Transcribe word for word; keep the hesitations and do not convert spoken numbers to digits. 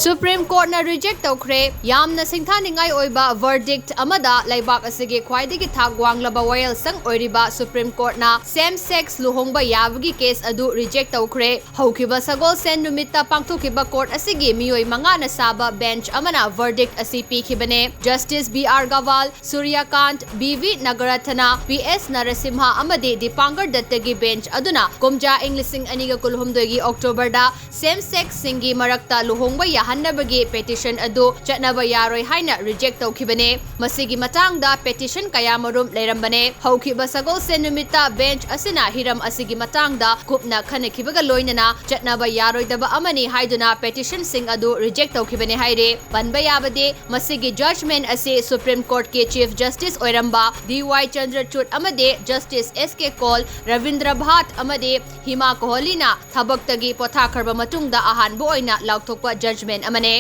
Supreme Courtꯅ reject ꯇꯧꯈ꯭ꯔꯦ꯫ ꯌꯥꯝꯅ ꯁꯤꯡꯊꯥꯅꯤꯡꯉꯥꯏ ꯑꯣꯏꯕ verdict ꯑꯃꯗ ꯂꯩꯕꯥꯛ ꯑꯁꯤꯒꯤ ꯈ꯭ꯋꯥꯏꯗꯒꯤ ꯊꯥꯛ ꯋꯥꯡꯂꯕ ꯋꯥꯌꯦꯜꯁꯪ ꯑꯣꯏꯔꯤꯕ Supreme Courtꯅ same sex ꯂꯨꯍꯣꯡꯕ ꯌꯥꯕꯒꯤ case ꯑꯗꯨ reject ꯇꯧꯈ꯭ꯔꯦ꯫ ꯍꯧꯈꯤꯕ ꯁꯒꯣꯜꯁꯦꯟ ꯅꯨꯃꯤꯠꯇ ꯄꯥꯡꯊꯣꯛꯈꯤꯕ court ꯑꯁꯤꯒꯤ ꯃꯤꯑꯣꯏ ꯃꯉꯥꯅ ꯁꯥꯕ bench ꯑꯃꯅ verdict ꯑꯁꯤ ꯄꯤꯈꯤꯕꯅꯦ꯫ Justice B R Gawal, ꯁꯨꯔ꯭ꯌꯀꯥꯟꯠ, B V ꯅꯒꯔꯊꯅ, P S Narasimha ꯑꯃꯗꯤ ꯗꯤꯄꯥꯡꯀꯔ ꯗꯠꯇꯒꯤ bench ꯑꯗꯨꯅ ꯀꯨꯝꯖꯥ ꯏꯪ ꯂꯤꯁꯤꯡ ꯑꯅꯤꯒ ꯀꯨꯟꯍꯨꯝꯗꯣꯏꯒꯤ Octoberꯗ same sexꯁꯤꯡꯒꯤ ꯃꯔꯛꯇ ꯂꯨꯍꯣꯡꯕ ꯌꯥꯍꯟꯅꯕꯒꯤ petition ꯑꯗꯨ ꯆꯠꯅꯕ ꯌꯥꯔꯣꯏ ꯍꯥꯏꯅ reject ꯇꯧꯈꯤꯕꯅꯦ꯫ ꯃꯁꯤꯒꯤ ꯃꯇꯥꯡꯗ petition ꯀꯌꯥꯃꯔꯨꯝ ꯂꯩꯔꯝꯕꯅꯦ꯫ ꯍꯧꯈꯤꯕ ꯁꯒꯣꯜꯁꯦꯟ ꯅꯨꯃꯤꯠꯇ bench ꯑꯁꯤꯅ ꯍꯤꯔꯝ ꯑꯁꯤꯒꯤ ꯃꯇꯥꯡꯗ ꯀꯨꯞꯅ ꯈꯟꯅꯈꯤꯕꯒ ꯂꯣꯏꯅꯅ ꯆꯠꯅꯕ ꯌꯥꯔꯣꯏꯗꯕ ꯑꯃꯅꯤ ꯍꯥꯏꯗꯨꯅ petitionꯁꯤꯡ ꯑꯗꯨ reject ꯇꯧꯈꯤꯕꯅꯤ ꯍꯥꯏꯔꯦ꯫ ꯄꯟꯕ ꯌꯥꯕꯗꯤ, ꯃꯁꯤꯒꯤ judgment ꯑꯁꯤ Supreme Courtꯀꯤ Chief Justice ꯑꯣꯏꯔꯝꯕ D Y Chandrachud ꯑꯃꯗꯤ Justice S K Kaul, Ravindra Bhat ꯑꯃꯗꯤ ꯍꯤꯃꯥ ꯀꯣꯍꯂꯤꯅ ꯊꯕꯛꯇꯒꯤ ꯄꯣꯊꯥꯈ꯭ꯔꯕ ꯃꯇꯨꯡꯗ ꯑꯍꯥꯟꯕ ꯑꯣꯏꯅ ꯂꯥꯎꯊꯣꯛꯄ judgment ꯑꯃꯅꯦ꯫